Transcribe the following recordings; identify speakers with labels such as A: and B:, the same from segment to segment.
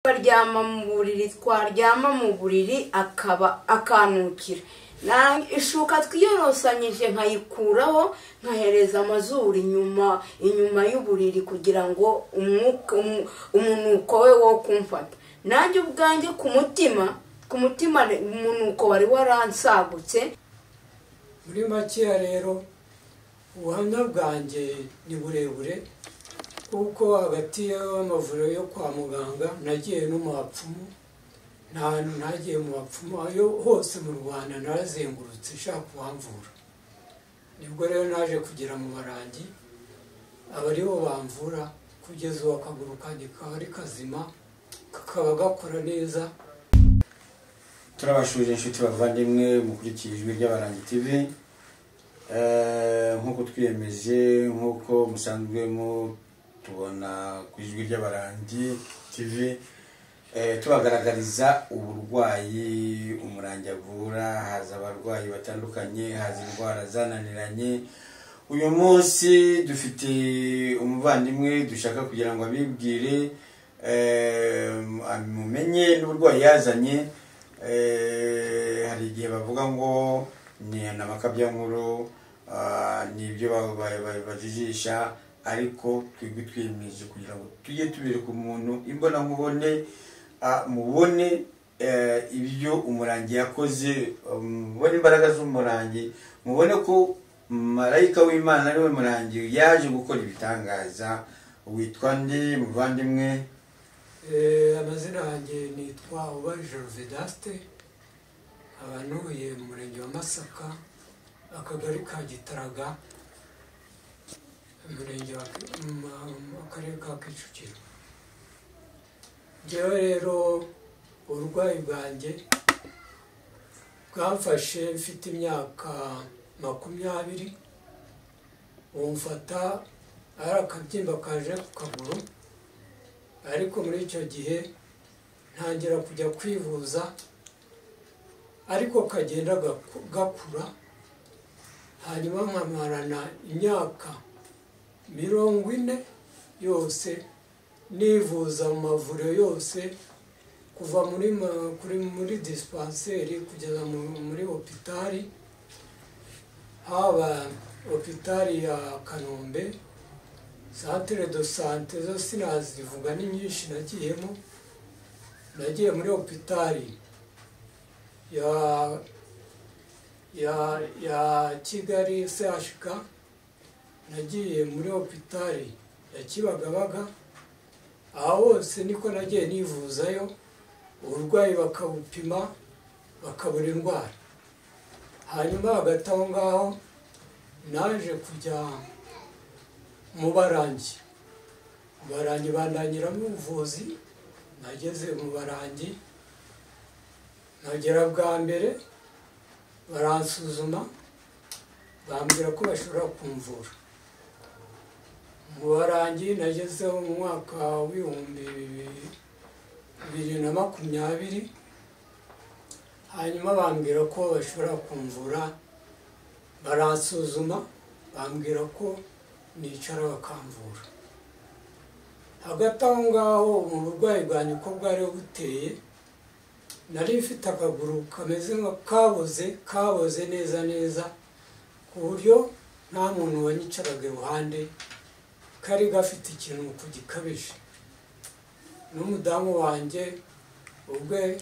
A: Tukaryama mu buriri, twaryama mu buriri akaba akanukira. Ishuka twiyorosanyije nkayikuraho, nkahereza amazuru inyuma inyuma y'uburiri kugira ngo umunuko we wo kumfata. Nanjye ubwanjye ku mutima umunuko wari waransagutse.
B: Muri makeya rero, ubuhamya bwanjye ni burebure, kuko hagati y'amavuriro yo kwa muganga nagiye no mu bapfumu. Nta hantu ntagiye mu bapfumu, ayo hose mu Rwanda narazengurutse nshaka uwamvura. Nibwo rero naje kugera mu Barangi, aba aribo bamvura. Kugeza ubu akaguru kanjye kaba ari kazima, kakaba gakora neza.
C: Turabasuhuje inshuti bavandimwe mukurikiye Ijwi ry'Abarangi TV. Nk'uko twiyemeje, nk'uko musanzwe mutubona ku Ijwi ry'Abarangi TV, tubagaragariza uburwayi umurangi avura. Haza abarwayi batandukanye, haza indwara zananiranye. Uyu munsi dufite umuvandimwe dushaka kugira ngo abibwire, mumenye n'uburwayi yazanye. Hari igihe bavuga ngo ni amakabyankuru, ni ibyo bajijisha, ariko twebwe twiyemeje kugira ngo tujye tubereka umuntu imbonankubone, mubone ibyo umurangi yakoze, mubone imbaraga z'umurangi, mubone ko marayika w'Imana ariwe murangi yaje gukora ibitangaza. Witwa nde, muvandimwe?
B: Amazina yanjye nitwa Ubarijoro Vedaste, nkaba ntuye mu murenge wa Masaka, akagari ka Gitaraga, umurenge wa akarere ka Kicukiro. Njyewe rero uburwayi bwanjye bwamfashe mfite imyaka 20. Bumfata ari akabyimba kaje ku kaguru, ariko muri icyo gihe ntangira kujya kwivuza, ariko kagenda gakura. Hanyuma nkamarana imyaka 40 yose nivuza mu mavuriro yose, kuva muri dispanseri kugeza muri hopitali, haba hopitali ya Kanombe, centre de santé zo sinazivuga, ni nyinshi nagiyemo. Nagiye muri hopitali ya Kigali CHK, nagiye muri hopitali ya Kibagabaga. Aho hose niko nagiye nivuzayo, uburwayi bakabupima bakabura indwara. Hanyuma hagati aho ngaho naje kujya mu Barangi. Mu Barangi bandangiramo ubuvuzi. Nageze mu Barangi, nagera bwa mbere baransuzuma, bambwira ko bashobora kumvura. Mu Barangi nagezeho mu mwaka w'2020, hanyuma bambwira ko bashobora kumvura. Baransuzuma, bambwira ko nicara bakamvura. Hagati aho ngaho, mu burwayi bwanjye uko bwari buteye, nari mfite akaguru kameze nka kaboze, kaboze neza neza, ku buryo nta muntu wanyicaraga iruhande. Kari gafite ikinuko gikabije. N'umudamu wanjye ubwe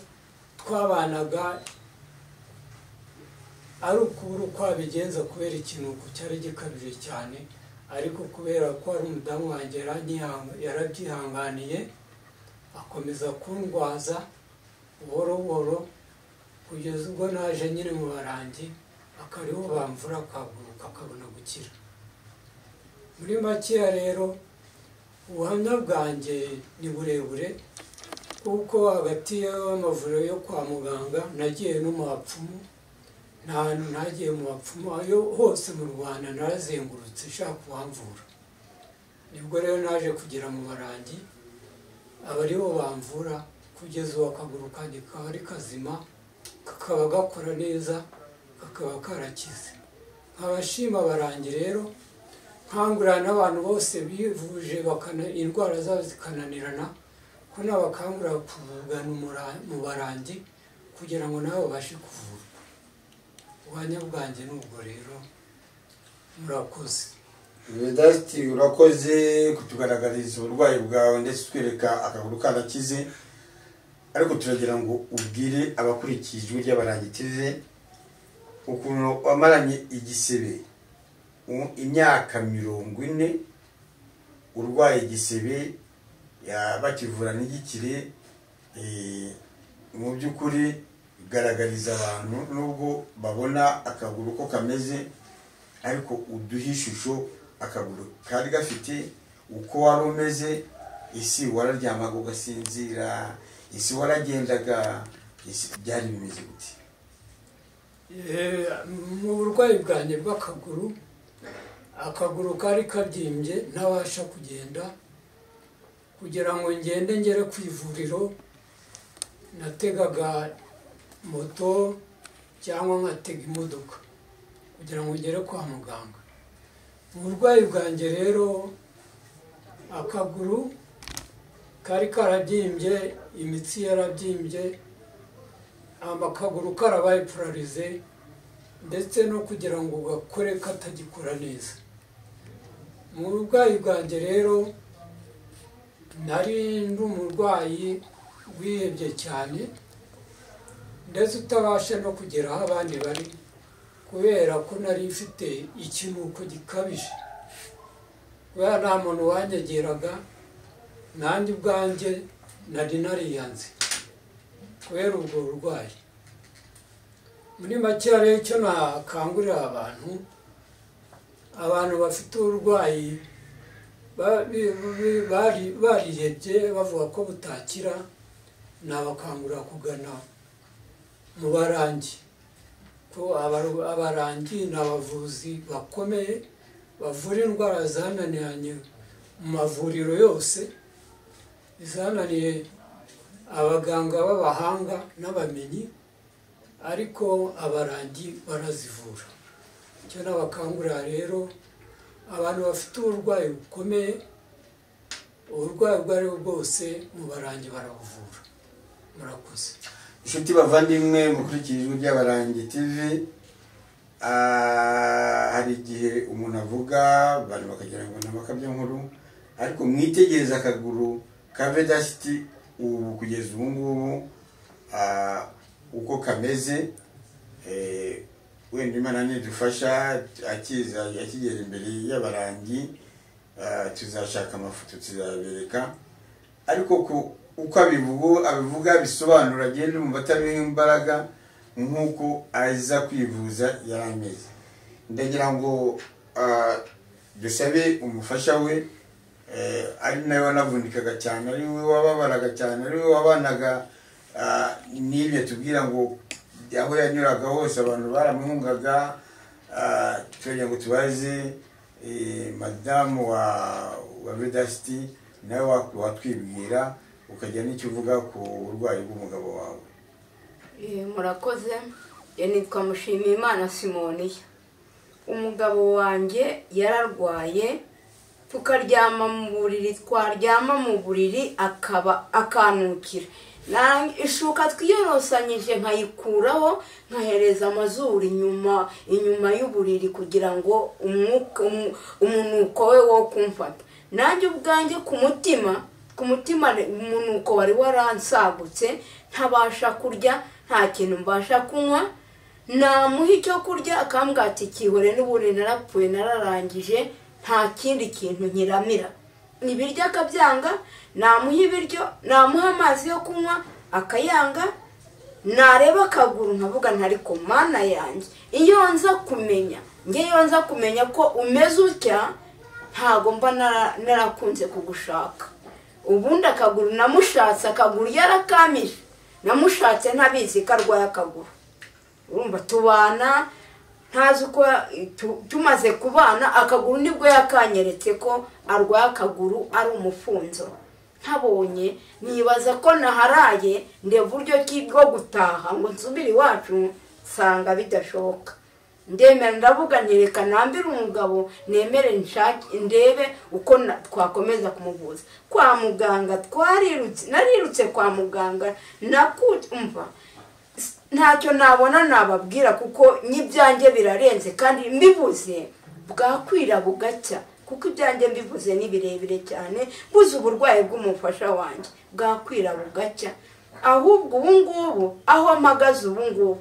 B: twabanaga ari ukubura uko abigenza kubera ikinuko cyari gikabije cyane, ariko kubera ko ari umudamu wanjye yarabyihanganiye, akomeza kundwaza buhoro buhoro, kugeza ubwo naje nyine mu Barangi, akariho bamvura akaguru kakabona gukira. Muri makeya rero, ubuhamya bwanjye ni burebure, kuko hagati y'amavuriro yo kwa muganga nagiye no mu bapfumu. Nta hantu ntagiye mu bapfumu, ayo hose mu Rwanda narazengurutse nshaka uwamvura. Nibwo rero naje kugera mu Barangi, aba aribo bamvura. Kugeza ubu akaguru kanjye kaba ari kazima, kakaba gakora neza, kakaba karakize. Nkabashima Abarangi rero, nkangurira n'abantu bose bivuje indwara zabo zikananirana. Ko nabakangurira kugana mu barangi kugira ngo nabo babashe kuvurwa. Ubuhamya bwanjye ni ubwo rero, murakoze.
C: Vedasti, urakoze kutugaragariza uburwayi bwawe ndetse utwereka akaguru karakize, ariko turagira ngo ubwire abakurikiye Ijwi ry'Abarangi TV ukuntu wamaranye igisebe imyaka 40 urwaye igisebe bakivura ntigikire. Mu by'ukuri garagariza abantu nubwo babona akaguru ko kameze, ariko uduhe ishusho akaguru kari gafite, uko wari umeze, isi wararyamaga ugasinzira, isi waragendaga, isi byari bimeze gute?
B: Mu burwayi bwanjye bw'akaguru, akaguru kari kabyimbye ntabasha kugenda. Kugira ngo ngende ngere ku ivuriro nategaga moto cyangwa nkatega imodoka kugira ngo ngere kwa muganga. Mu burwayi bwanjye rero akaguru kari karabyimbye, imitsi yarabyimbye, akaguru karabaye pararize, ndetse no kugira ngo gakore katagikora neza. Mu burwayi bwanjye rero nari ndi umurwayi wihebye cyane, ndetse utabasha no kugera aho abandi bari, kubera ko nari mfite ikinuko gikabije, kubera nta muntu wanyegeraga, nanjye ubwanjye nari nariyanze kubera ubwo burwayi. Muri make rero icyo nakangurira abantu bafite uburwayi barihebye bavuga ko butakira, nabakangurira kugana mu barangi, ko abarangi ni abavuzi bakomeye bavura indwara zananiranye mu mavuriro yose, izananiye abaganga b'abahanga n'abamenyi, ariko abarangi barazivura. Icyo nabakangurira rero abantu bafite uburwayi bukomeye, uburwayi ubwo ari bwo bwose mu barangi barabuvura. Murakoze.
C: Inshuti bavandimwe mukurikiye Ijwi ry'Abarangi TV, hari igihe umuntu avuga abantu bakagira ngo ni amakabyankuru, ariko mwitegereze akaguru ka Vedasti ubu kugeza ubu ngubu uko kameze. Wenda Imana nidufasha akigera imbere y'abarangi, tuzashaka amafoto tuzabereka, ariko uko abivuga bisobanura agenda umva atabiha imbaraga nk'uko aza kwivuza yari ameze. Ndagira ngo dusabe umufasha we, ari nawe wanavunikaga cyane, ari we wababaraga cyane, ari we wabanaga n'ibyo tubwira ngo aho yanyuraga hose abantu baramuhungaga. Turagira ngo tubaze madamu wa Vedasti, nawe watwibwira ukajya n'icyo uvuga ku burwayi bw'umugabo wawe.
A: Murakoze. Nitwa Mushimiyimana Simoniya. Umugabo wanjye yararwaye, tukaryama mu buriri, twaryama mu buriri akaba akanukira, ishuka twiyorosanyije nkayikuraho nkahereza amazuru inyuma y'uburiri kugira ngo umunuko we wo kumfata. Nanjye ubwanjye ku mutima umunuko wari waransagutse, ntabasha kurya, nta kintu mbasha kunywa. Namuha icyo kurya akambwira ati kihore n'ubundi narapfuye nararangije, nta kindi kintu nkiramira. Ibiryo akabyanga, namuha ibiryo, namuha amazi yo kunywa akayanga, nareba akaguru nkavuga ntariko mana yanjye, iyo nza kumenya, nge iyo nza kumenya ko umeze utya ntago mba narakunze kugushaka. Ubundi akaguru namushatse, akaguru yarakamije, namushatse ntabizi ko arwaye akaguru. Urumva tubana ntazi uko tumaze kubana, akaguru nibwo yakanyeretse ko arwaye akaguru ari umufunzo. Ntabonye nibaza ko naharaye ndeba uburyo ki bwo gutaha ngo nsubire iwacu, nsanga bidashoboka. Ndemera ndavuga nti reka nambire umugabo, nemere nshake ndebe uko twakomeza kumuvuza. Kwa muganga twarirutse, narirutse kwa muganga, nakumva ntacyo nabona nababwira kuko n'ibyanjye birarenze kandi mbivuze bwakwira bugacya, kuko ibyanjye mbivuze ni birebire cyane, mbuze uburwayi bw'umufasha wanjye bwakwira bugacya. Ahubwo ubu ngubu aho mpagaze ubu ngubu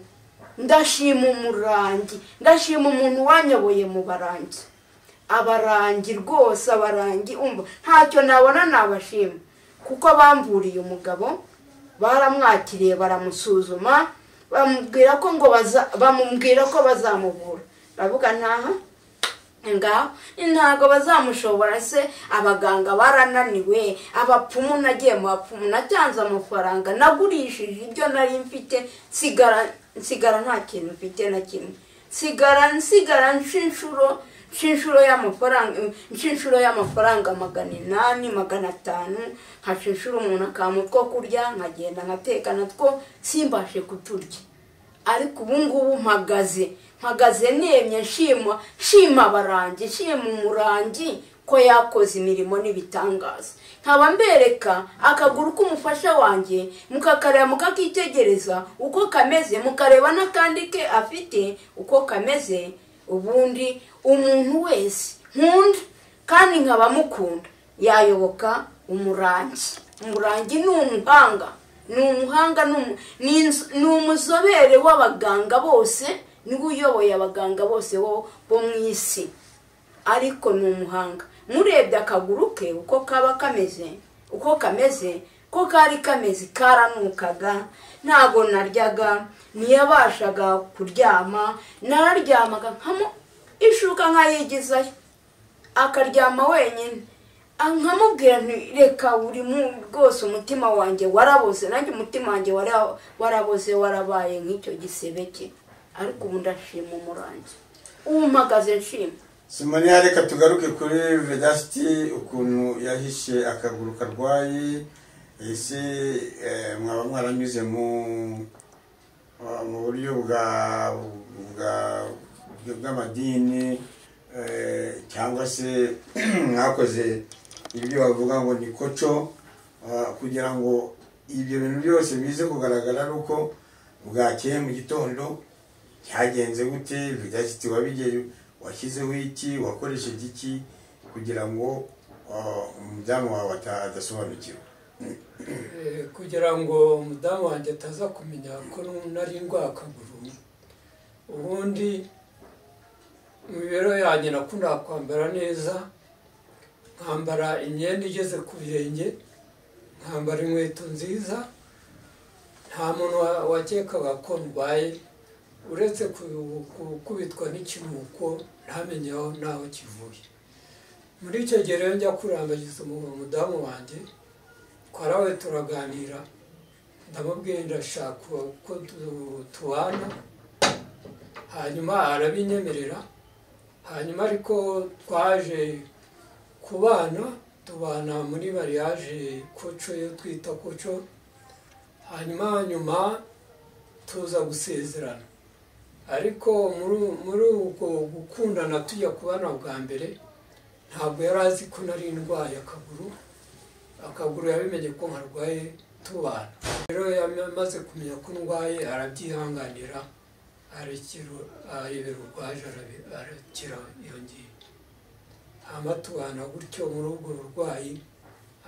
A: ndashima umurangi, ndashima umuntu wanyoboye mu barangi, abarangi rwose, abarangi umva ntacyo nabona nabashima, kuko bamvuriye umugabo, baramwakiriye baramusuzuma, bamubwira ko ngo bamubwira ko bazamuvura. Ndavuga ntaha ngaho ntago bazamushobora se, abaganga barananiwe, abapfumu nagiye mu bapfumu, natanze amafaranga, nagurishije ibyo nari mfite, nsigara nta kintu mfite na kimwe, nsigara nshuro y'amafaranga, nshuro y'amafaranga 800 500, nkashishura umuntu akampa utwo kurya, nkagenda nkateka natwo simbashe kuturya. Ariko ubu ngubu mpagaze nemye, nshima abarangi, nshima umurangi ko yakoze imirimo n'ibitangaza. Nkaba mbereka akaguru k'umufasha wanjye, mukakareba mukakitegereza uko kameze, mukareba n'akandi ke afite uko kameze. Ubundi umuntu wese nkunda kandi nkaba mukunda yayoboka umurangi. Umurangi ni umuhanga, ni umuhanga, ni umuzobere w'abaganga bose, niwe uyoboye abaganga bose bo mu isi, ariko ni umuhanga. Murebye akaguru ke uko kaba kameze, uko kameze, ko kari kameze karanukaga, ntago naryaga, ntiyabashaga kuryama, nararyamaga nkamo ishuka nkayigizayo, akaryama wenyine. Nkamubwira nti reka uri rwose umutima wanjye waraboze, nanjye umutima wanjye waraboze, warabaye nk'icyo gisebe cye. Ariko ubu ndashima umurangi, ubu mpagaze nshima.
C: Simoniya, reka tugaruke kuri Vedasti ukuntu yahishe akaguru karwaye. Ese mwaba mwaranyuze mu buryo bw'amadini, cyangwa se mwakoze ibyo bavuga ngo ni koco, kugira ngo ibyo bintu byose bize kugaragara ari uko bwakeye mu gitondo cyagenze gute? Vedasti wabigeye, washyizeho iki, wakoresheje iki kugira ngo umudamu wawe adasobanukirwa?
B: Kugira ngo umudamu wanjye ataza kumenya ko nari ndwaye akaguru, ubundi mu mibereho yanjye nakundaga kwambara neza, nkambara imyenda igeze ku birenge, nkambara inkweto nziza, nta muntu wakekaga ko ndwaye, uretse gukubitwa n'ikiruhuko ntamenye n'aho kivuye. Muri icyo gihe rero njya kurambagiza umudamu wanjye, twarawe turaganira, ndamubwiye ndashaka ko tubana, hanyuma arabinyemerera. Hanyuma ariko twaje kubana, tubana muri mariage koco, yo twita koco. Hanyuma nyuma tuza gusezerana, ariko muri uko gukundana tujya kubana bwa mbere ntabwo yari azi ko nari ndwaye akaguru. Akaguru yabimenye ko nkarwaye tubana. Rero yamaze kumenya ko ndwaye arabyihanganira, arebera urwaje arakira iyo ngiyo. Hama tubana gutyo muri ubwo burwayi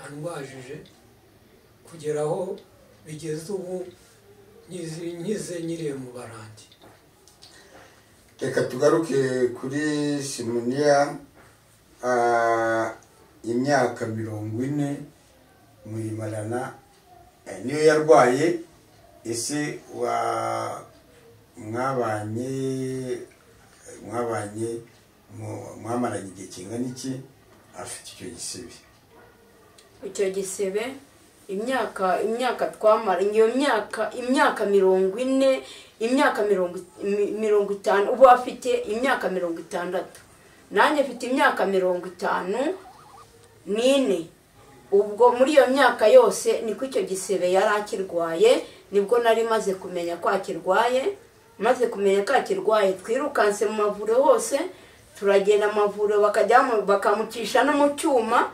B: andwajije kugera aho bigeze ubu nkize nyiriye mu barangi.
C: Reka tugaruke kuri Simoniya. Imyaka 40 muyimarana, niyo yarwaye. Ese mwabanye mwamaranye igihe kingana iki afite icyo gisebe?
A: Icyo gisebe imyaka twamara, iyo myaka 40, imyaka 50, ubu afite imyaka 60, nanjye mfite imyaka 54. Ubwo muri iyo myaka yose niko icyo gisebe yari akirwaye, nibwo nari maze kumenya ko akirwaye. Maze kumenya ko akirwaye twirukanse mu mavuriro hose, turagenda amavuriro bakajya bakamucisha no mu cyuma,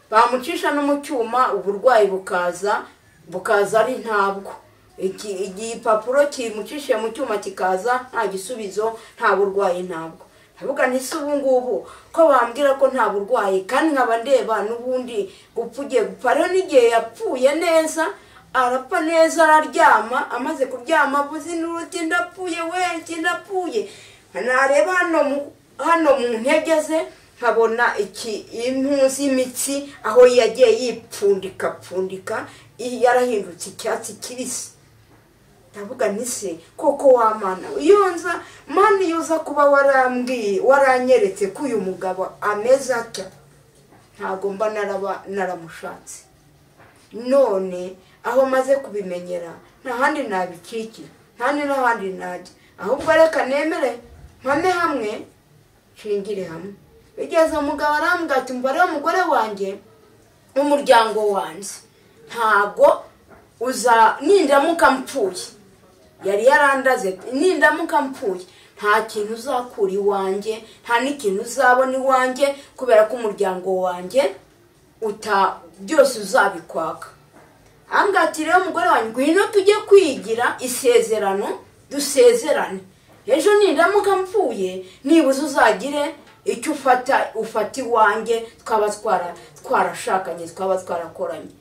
A: bamucisha no mu cyuma uburwayi bukaza ari ntabwo. Igipapuro kimucishiye mu cyuma kikaza nta gisubizo, nta burwayi ntabwo. Ndavuga nti se ubu ngubu ko bambwira ko nta burwayi kandi nkaba ndeba n'ubundi gupfa ugiye gupfa. Rero n'igihe yapfuye neza, arapfa neza, araryama, amaze kuryama avuze induru ati ndapfuye we, ati ndapfuye. Nareba hano mu ntege ze nkabona impu z'imitsi aho yagiye yipfundika pfundika, yarahindutse icyatsi kibisi. Ndavuga nti se koko wa Mana, iyo nza Mana, iyo uza kuba warambwiye, waranyeretse ko uyu mugabo ameze atya, ntabwo mba naramushatse. None aho maze kubimenyera nta handi nabikikira, nta n'ahandi najya, ahubwo reka nemere mpame hamwe nshingire hamwe. Bigeze umugabo arambwira ati umva rero umugore wanjye n'umuryango wanjye ntabwo uza, nindamuka mpfuye, yari yarandaze, nindamuka mpfuye nta kintu uzakura iwanjye, nta n'ikintu uzabona iwanjye, kubera ko umuryango wanjye byose uzabikwaka. Ambwira ati rero umugore wanjye ngwino tujye kwigira isezerano, dusezerane, ejo nindamuka mpfuye nibuze uzagire icyo ufata iwanjye, twaba twarashakanye, twaba twarakoranye.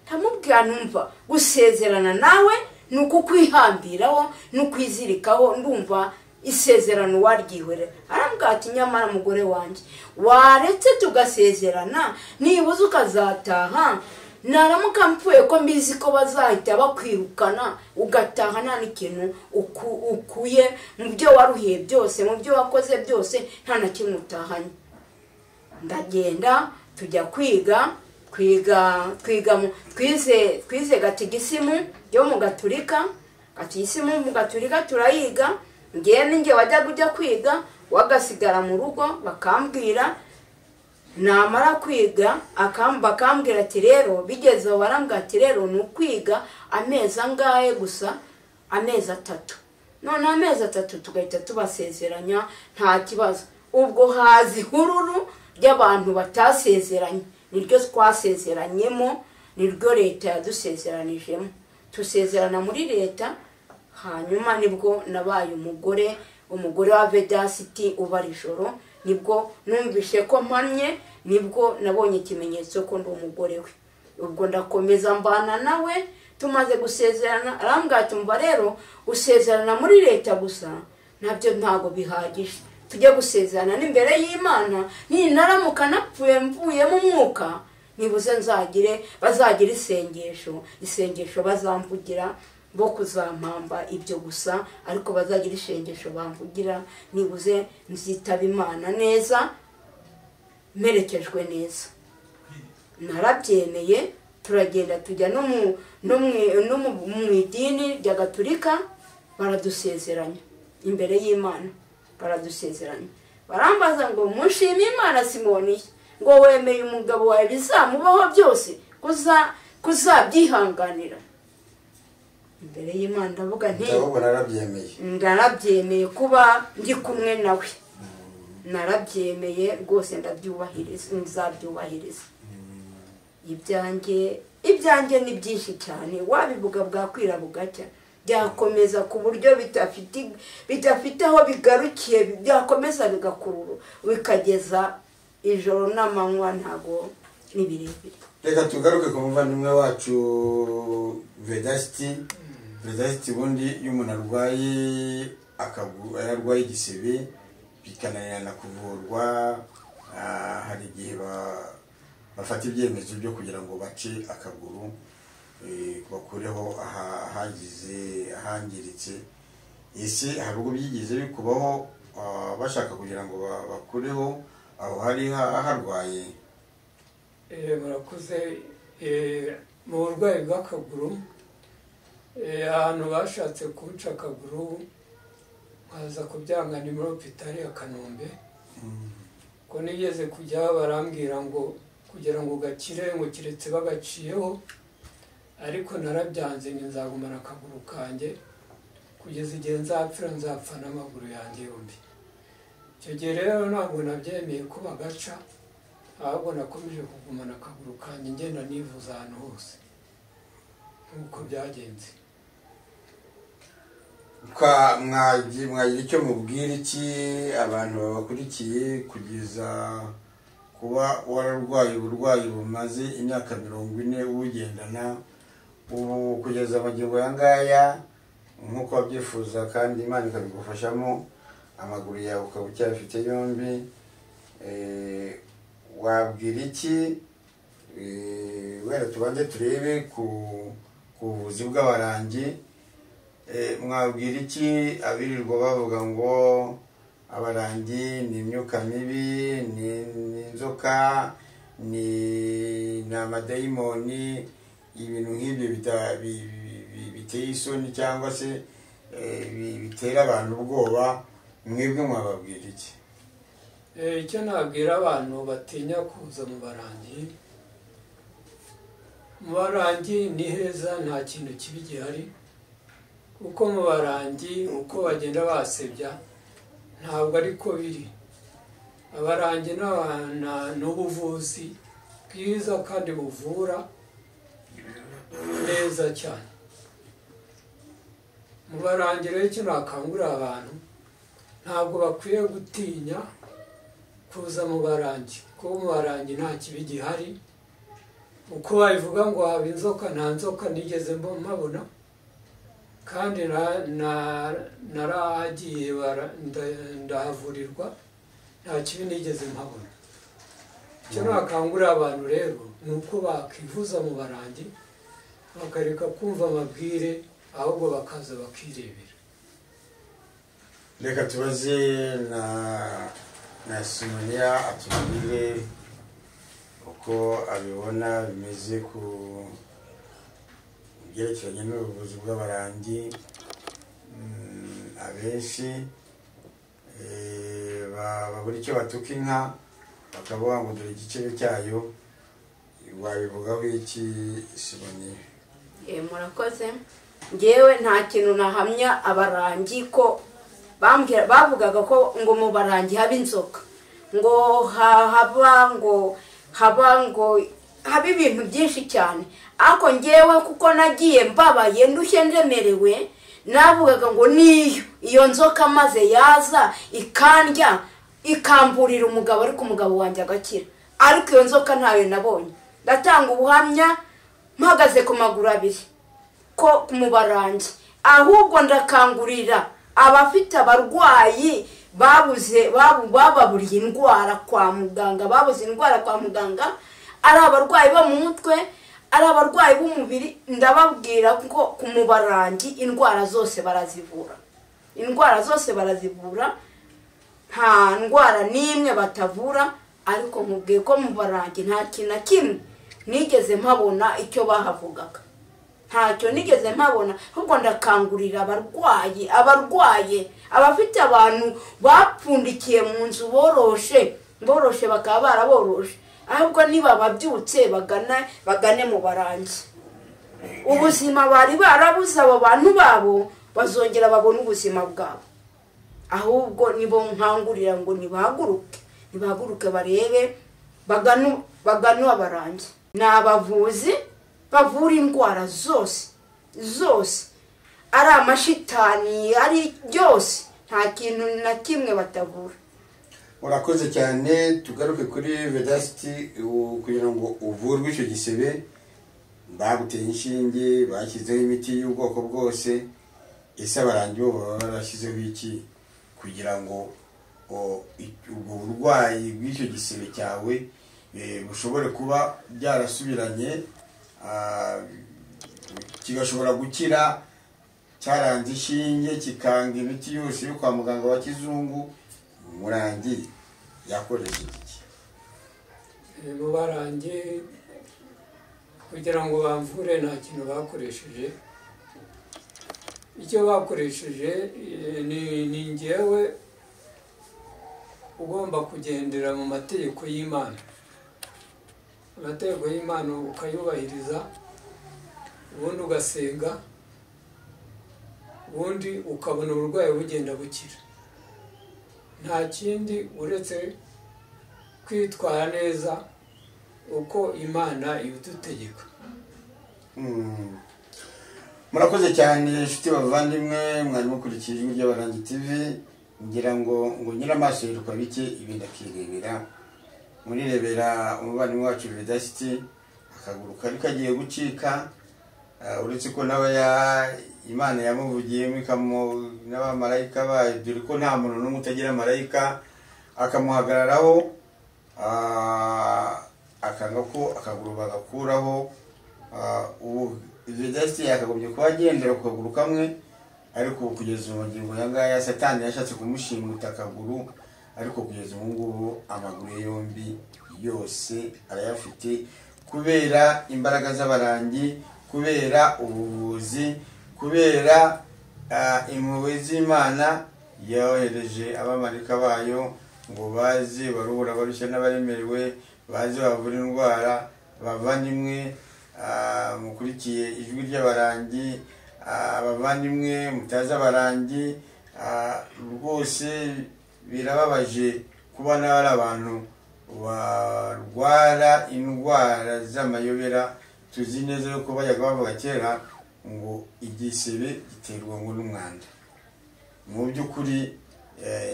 A: Ndamubwira numva gusezerana nawe ni ukukwihambiraho, ni ukwizirikaho, ndumva isezerano waryihorera. Arambwira ati nyamara mugore wanjye waretse tugasezerana, nibuze ukazataha, naramuka mpfuye ko mbizi ko bazahita bakwirukana, ugataha nta n'ikintu ukuye mu byo waruhiye byose, mu byo wakoze byose, nta na kimwe utahanye. Ndagenda tujya kwiga, twize gatigisimu yo mu Gaturika, gatigisimu mu Gaturika turayiga. Ngiye ninjye wajya kujya kwiga, wagasigara mu rugo bakambwira, namara kwiga bakambwira ati rero bigeze barambwira ati rero ni ukwiga amezi angahe gusa, amezi 3. None amezi 3 tugahita tubasezeranya nta kibazo. Ubwo hazi hururu ry'abantu batasezeranye, niryo twasezeranyemo, niryo leta yadusezeranijemo, tusezerana muri leta. Hanyuma nibwo nabaye umugore wa Vedasiti uba ijoro, nibwo numvishe ko mpamye, nibwo nabonye ikimenyetso ko ndi umugore we. Ubwo ndakomeza mbana nawe, tumaze gusezerana arambwira ati umva rero usezerana muri leta gusa nabyo ntago bihagije, tujye gusezerana n'imbere y'Imana, ninaramuka napfuye mvuyemo umwuka nibuze bazagira isengesho bazamvugira bo kuzampamba ibyo gusa, ariko bazagira isengesho bamvugira, nibuze nzitaba Imana neza merekejwe neza. Narabyemeye, turagenda tujya no mu idini rya Gaturika, baradusezeranya imbere y'Imana, baradusezeranya. Barambaza ngo mushime Imana Simoni, ngo wemeye umugabo wawe bizamubaho byose, kuzabyihanganira. Imbere y'Imana ndavuga nti narabyemeye kuba ndi kumwe nawe, narabyemeye rwose, ndabyubahiriza, nzabyubahiriza. Ibyanjye ni byinshi cyane, wabivuga bwakwira bugacya, byakomeza ku buryo bidafite aho bigarukiye, byakomeza bigakurura bikageza ijoro n'amanywa, ntago ni birebire.
C: Reka tugaruke ku muvandimwe wacu Vedasiti. Vedasiti ubundi iyo umuntu arwaye arwaye igisebe bikananirana kuvurwa, hari igihe bafata ibyemezo byo kugira ngo bace akaguru, bakureho ahagize ahangiritse. Ese hari ubwo byigeze bikubaho bashaka kugira ngo bakureho aho hari harwaye?
B: Murakoze. Mu burwayi bw'akaguru, ahantu bashatse kunca akaguru nkaza kubyanga ni muri hopitali ya Kanombe, ko nigeze kujya barambwira ngo kugira ngo gakire ngo kiretse bagaciyeho, ariko narabyanze nzagumana akaguru kanjye. Kugeza igihe nzapfira, nzapfa n'amaguru yanjye yombi. Icyo gihe rero ntabwo nabyemeye ko bagaca, ahubwo nakomeje kugumana akaguru kanjye, ngenda nivuza ahantu hose nk'uko byagenze.
C: Mwagira icyo mubwira iki abantu babakurikiye, kugeza kuba wararwaye uburwayi bumaze imyaka 40 ubugendana, ubu kugeza amagingo aya ngaya nk'uko wabyifuza kandi Imana ikabigufashamo, amaguru yawe ukaba ucyayafite yombi, wabwira iki? Wenda tubanze turebe ku buvuzi bw'abarangi. Mwabwira iki abirirwa bavuga ngo abarangi ni imyuka mibi, ni inzoka, ni amadayimoni, ibintu nk'ibyo biteye isoni cyangwa se bitera abantu ubwoba, mwebwe mwababwira iki?
B: Icyo nabwira abantu batinya kuza mu barangi, mu barangi ni heza, nta kintu kibi gihari, kuko mu barangi uko bagenda basebya ntabwo ariko biri. Abarangi ni ubuvuzi bwiza kandi buvura neza cyane. Mu barangi rero icyo nakangurira abantu, ntabwo bakwiye gutinya kuza mu barangi, kuko mu barangi nta kibi gihari. Uko babivuga ngo haba inzoka, nta nzoka nigeze mpabona, kandi narahagiye ndahavurirwa, nta kibi nigeze mpabona. Icyo nakangurira abantu rero ni uko bakivuza mu barangi, bakareka kumva amabwire, ahubwo bakaza bakirebera.
C: Reka tubaze na Simoniya atubwire uko abibona bimeze ku byerekeranye n'ubuvuzi bw'abarangi. Abenshi babura icyo batuka inka, bakavuga ngo dore igicebe cyayo. Wabivugaho iki, Simoniya?
A: Murakoze. Ngewe nta kintu nahamya abarangi ko bavugaga ko ngo mu barangi haba inzoka, ngo haba ngo haba ngo haba ibintu byinshi cyane. Ariko ngewe kuko nagiye mbabaye ndushye ndemerewe, navugaga ngo niyo iyo nzoka maze yaza ikandya ikamburira umugabo, ariko umugabo wanjye agakira. Ariko iyo nzoka ntayo nabonye. Ndatanga ubuhamya mpagaze ku maguru abiri ko mu barangi. Ahubwo ndakangurira abafite abarwayi babuze bababuriye indwara kwa muganga, babuze indwara kwa muganga, ari abarwayi bo mu mutwe, ari abarwayi b'umubiri, ndababwira ko mu barangi indwara zose barazivura. Indwara zose barazivura, nta ndwara n'imwe batavura. Ariko nkubwiye ko mu barangi nta kintu na kimwe nigeze mpabona icyo bahavugaga, ntacyo nigeze mpabona. Ahubwo ndakangurira abarwayi, abarwaye, abafite abantu bapfundikiye mu nzu boroshe bakaba baraboroshe, ahubwo niba babyutse bagane mu barangi. Ubuzima bari barabuze abo bantu babo, bazongera babone ubuzima bwabo. Ahubwo nibo nkangurira ngo nibahaguruke barebe, bagane abarangi. Ni abavuzi bavura indwara zose zose, ari amashitani, ari byose, nta kintu na kimwe batavura.
C: Urakoze cyane. Tugaruke kuri Vedasiti. Kugira ngo uvurwe icyo gisebe, baguteye inshinge, bashyizeho imiti y'ubwoko bwose, ese abarangi bo baba barashyizeho iki kugira ngo ubwo burwayi bw'icyo gisebe cyawe bushobore kuba byarasubiranye, kigashobora gukira cyaranze ishinge, kikanga imiti yose yo kwa muganga wa kizungu? Murangi yakoresheje iki?
B: Mu barangi kugira ngo bamvure nta kintu bakoresheje. Icyo bakoresheje ni ngewe ugomba kugendera mu mategeko y'Imana. Amategeko y'Imana ukayubahiriza, ubundi ugasenga, Ubundi ukabona uburwayi bugenda bukira. Nta kindi uretse kwitwara neza uko Imana ibidutegeka.
C: Murakoze cyane inshuti bavandimwe, mwari mukurikiye Ijwi ry'Abarangi TV. Ngira ngo nyiramaso yiruka bike ibindi akirebera. Murirebera umuvandimwe wacu Vedasiti, akaguru kari kagiye gucika, uretse ko nawe Imana yamuvugiyemo n'abamarayika bayo, dore ko nta muntu n'umwe utagira marayika, akamuhagararaho, akanga ko akaguru bagakuraho. Ubu Vedasiti yakagombye kuba agendera ku kaguru kamwe, ariko kugeza ubu ngingo ya ngaya Satani yashatse kumushimuta akaguru, ariko kugeza ubu ngubu amaguru ye yombi yose arayafite, kubera imbaraga z'abarangi, kubera ubuvuzi, kubera impuhwe z'Imana yohereje abamarayika bayo ngo baze baruhura abarushye n'abaremerewe, baze bavura indwara. Bavandimwe mukurikiye Ijwi ry'Abarangi, abavandimwe mutazi abarangi, rwose birababaje kuba ari abantu barwara indwara z'amayobera. Tuzi neza yuko bajyaga bavuga kera ngo igisebe giterwa ngo n'umwanda. Mu by'ukuri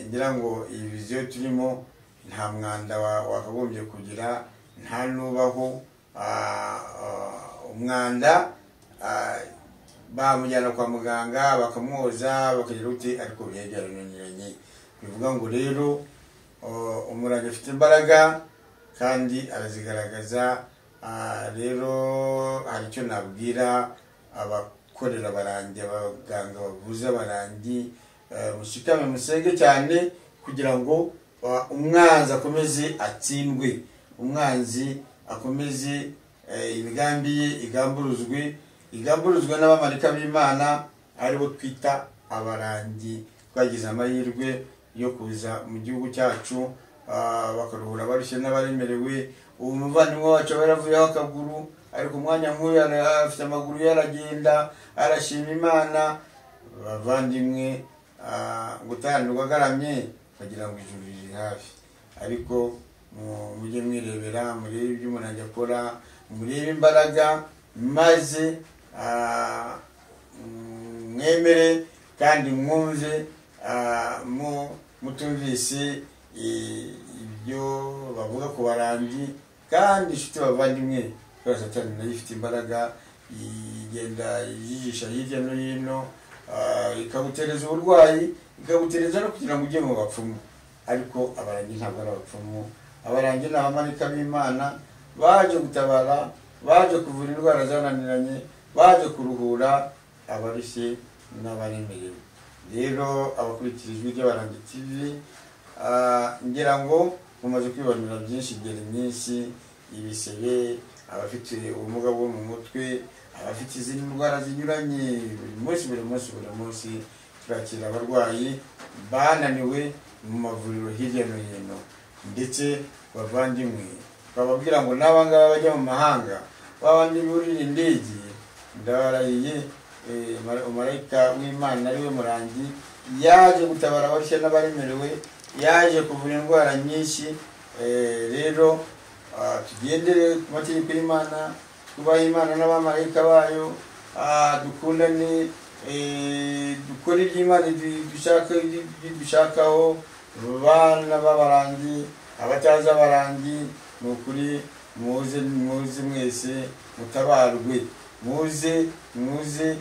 C: ngira ngo iyi viziyo turimo nta mwanda wakagombye kugira, nta nubaho umwanda bamujyana kwa muganga bakamwoza bakagira uti, ariko byarananiranye. Bivuga ngo rero umurangi afite imbaraga kandi arazigaragaza. Rero hari icyo nabwira abakorera abarangi, abaganga bavuza abarangi, mushikame musenge cyane kugira ngo umwanzi akomeze atsindwe, umwanzi akomeze imigambi ye igamburuzwe n'abamarayika b'Imana, aribo twita abarangi. Twagize amahirwe yo kuza mu gihugu cyacu, bakaruhura abarushye n'abaremerewe. Ubu muvandimwe wacu aba yaravuyeho akaguru, ariko umwanya nk'uyu afite amaguru yaragenda, arashima Imana. Bavandimwe, gutaranirwa agaramye bagira ngo ijuru riri hafi, ariko mujye mwirebera, murebe ibyo umuntu ajya akora, murebe imbaraga, maze mwemere kandi mwumve, mutumvise ibyo bavuga ku barangi. Kandi inshuti bavandimwe, kubera Satani nayo ifite imbaraga, igenda yijisha hirya no hino, ikagutereza uburwayi, ikagutereza no kugira ngo ujye mu bapfumu. Ariko abarangi ntabwo ari abapfumu, abarangi ni abamarayika b'Imana baje gutabara, baje kuvura indwara zananiranye, baje kuruhura abarushye n'abaremerewe. Rero abakurikira Ijwi ry'Abarangi TV, ngira ngo mumaze kwibonera byinshi, ingeri nyinshi, ibisebe, abafite ubumuga bwo mu mutwe, abafite izindi ndwara zinyuranye. Buri munsi buri munsi turakira abarwayi bananiwe mu mavuriro hirya no hino. Ndetse bavandimwe, bababwira ngo n'abangaba bajya mu mahanga, babandi burira indege, ndabarahiye umumarayika w'Imana ariwe Murangi yaje gutabara abarushye n'abaremerewe, yaje kuvura indwara nyinshi. Rero tugendere ku mategeko y'Imana, twubahe Imana n'abamarayika bayo, dukundane, dukore ibyo Imana dushakaho. Bana b'abarangi, abatazi abarangi, ni ukuri muze muze mwese mutabarwe, muze muze.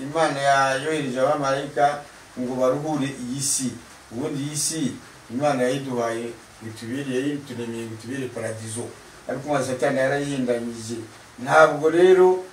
C: Imana yayohereje abamarayika ngo baruhure iyi si. Ubundi iyi si Imana yayiduhaye ngo yayituremeye ngo itubere paradizo, ariko umwanzi Satani yarayihindanyije. Ntabwo rero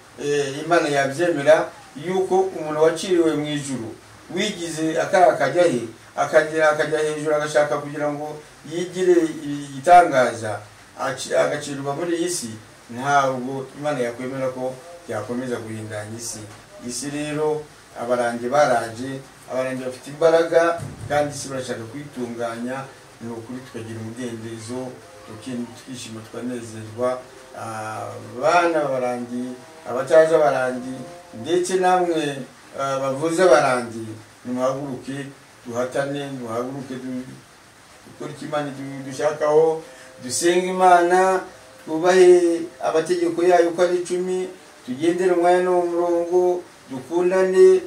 C: Imana yabyemera yuko umuntu waciriwe mu ijuru wigize akara akajya he, akajya hejuru agashaka kugira ngo yigire igitangaza, agacirwa muri iyi si. Ntabwo Imana yakwemera ko yakomeza guhindanya isi. Isi rero abarangi baraje, abarangi bafite imbaraga kandi isi barashaka kuyitunganya. Ni ukuri tukagira umudendezo, tukishima, tukanezerwa. Bana b'abarangi, abatazi abarangi, ndetse namwe bavuze abarangi, nimuhaguruke duhatane, nimuhaguruke dukore icyo Imana dushakaho, dusenge Imana, twubahe amategeko yayo uko ari 10, tugendere umwanya n'umurongo, dukundane,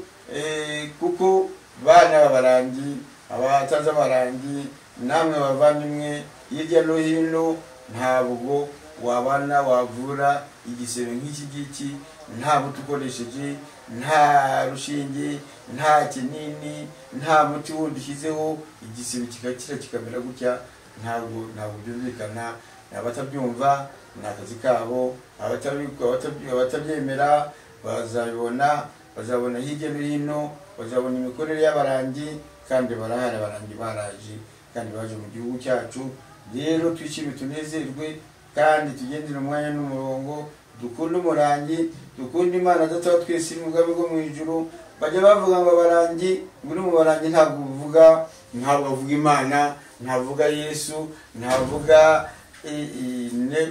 C: kuko bana b'abarangi, abatazi abarangi, namwe bavandimwe hirya no hino, ntabwo wabana wavura igisebe nk'iki ngiki nta muti ukoresheje, nta rushinge, nta kinini, nta muti wundi ushyizeho, igisebe kigakira kikamera gutya. Ntabwo byumvikana. Abatabyumva ni akazi kabo, abatabyemera bazabibona, bazabona hirya no hino, bazabona imikorere y'abarangi, kandi barahari, abarangi baraje kandi baje mu gihugu cyacu. Rero twishime, tunezerwe, kandi tugendere umwanya n'umurongo, dukunde umurangi, dukunde Imana Data wa twese iri mu bwami bwo mu ijuru. Bajya bavuga ngo abarangi, ngo mu barangi ntabwo uvuga, ntabwo avuga Imana, ntavuga Yesu, ntavuga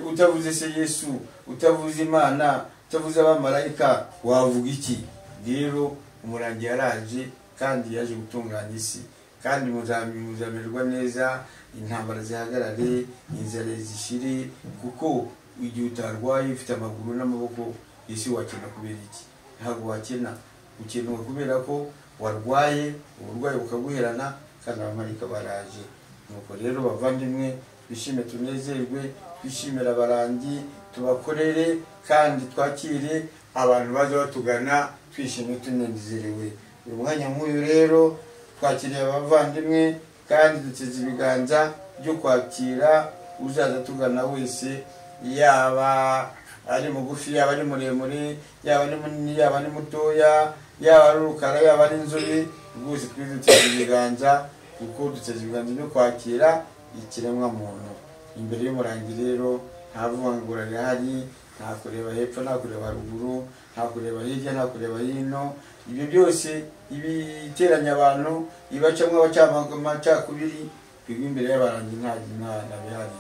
C: utavuze se Yesu, utavuze Imana, utavuze abamarayika, wavuga iki? Rero umurangi yaraje kandi yaje gutunganya isi, kandi muzamererwa neza, intambara zihagarare, inzara zishire, kuko igihe utarwaye ufite amaguru n'amaboko, isi wakena kubera iki? Ntabwo wakena, ukenewe kubera ko warwaye, uburwayi bukaguherana, kandi abamarayika baraje. Nuko rero bavandimwe, twishime, tunezerwe, twishimire abarangi, tubakorere kandi twakire abantu baza batugana twishimye tunezerewe. Uyu mwanya nk'uyu rero twakiriye abavandimwe kandi duteze ibiganza byo kwakira uzaza tugana wese, yaba ari mugufi, yaba ari muremure, yaba ari munini, yaba ari mutoya, yaba ari urukara, yaba ari inzobe, rwose twiduteze ibiganza, kuko duteze ibiganza byo kwakira ikiremwa muntu. Imbere y'umurangi rero nta vangura rihari, nta kureba hepfo, nta kureba haruguru, nta kureba hirya, nta kureba hino. Ibyo byose ibiteranya abantu, ibacamwe abacamacakubiri, twebwe imbere y'abarangi nta bihari.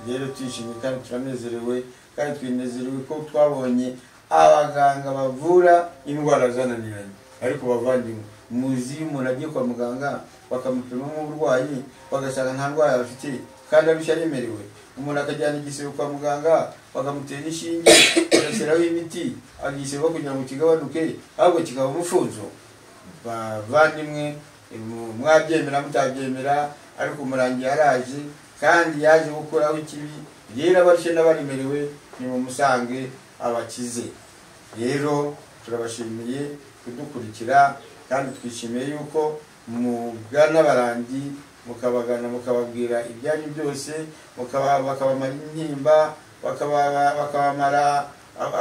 C: Rero twishimye kandi turanezerewe, kandi twinezerewe ko twabonye abaganga bavura indwara zananiranye. Ariko bavandimwe, muzi iyo umuntu agiye kwa muganga bakamupima nk'uburwayi, bagasanga nta ndwara afite kandi arushya aremerewe, umuntu akajyana igisebe kwa muganga bakamutera inshinge, bagashyiraho imiti, igisebe kugira ngo kigabanuke, ahubwo kikaba umufunzo. Bavandimwe, mwabyemera mutabyemera, ariko umurangi yaraje kandi yaje gukuraho ikibi. Rero abarushye n'abaremerewe nimumusange abakize. Rero turabashimiye kudukurikira, kandi twishimiye yuko mugana abarangi, mukabagana, mukababwira ibyanyu byose, bakabamara intimba, bakabamara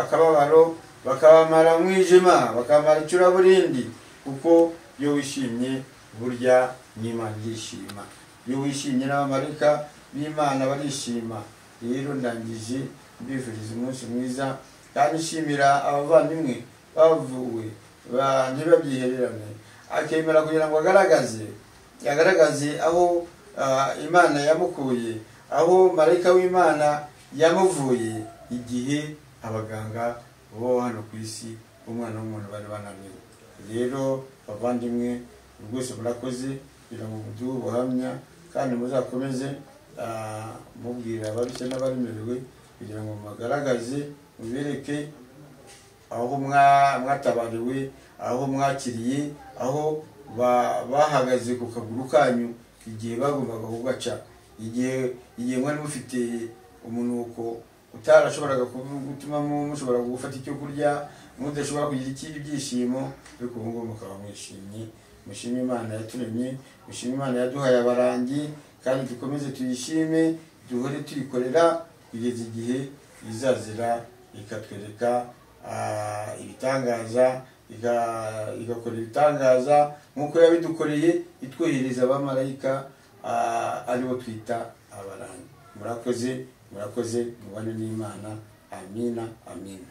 C: akababaro, bakabamara umwijima, bakabamara icuraburindi, kuko iyo wishimye burya n'Imana irishima, iyo wishimye n'abamarayika b'Imana barishima. Rero ndangije mbifuriza umunsi mwiza, kandi nshimira abavandimwe bavuwe ntibabyihererane, akemera kugira ngo agaragaze aho Imana yamukuye, aho marayika w'Imana yamuvuye, igihe abaganga bo hano ku isi umwana w'umuntu bari bananiwe. Rero bavandimwe, rwose murakoze kugira ngo muduhe ubuhamya, kandi muzakomeze mubwira abarushye n'abaremerewe, kugira ngo mubagaragaze, mubereke aho mwatabariwe, aho mwakiriye, aho bahagaze ku kaguru kanyu igihe bagombaga kugaca, igihe mwari mufite umunuko utarashoboraga gutuma mushobora gufata icyo kurya, mudashobora kugira ibyishimo, ariko ubu ngubu mukaba mwishimye. Mushime Imana yaturemye, mushime Imana yaduhaye abarangi, kandi dukomeze tuyishime, duhore tuyikorera kugeza igihe izazira ikatwereka ibitangaza, igakora ibitangaza nk'uko yabidukoreye, itwohereza abamarayika aribo twita abarangi. Murakoze, murakoze, mubane n'Imana. Amina, amina.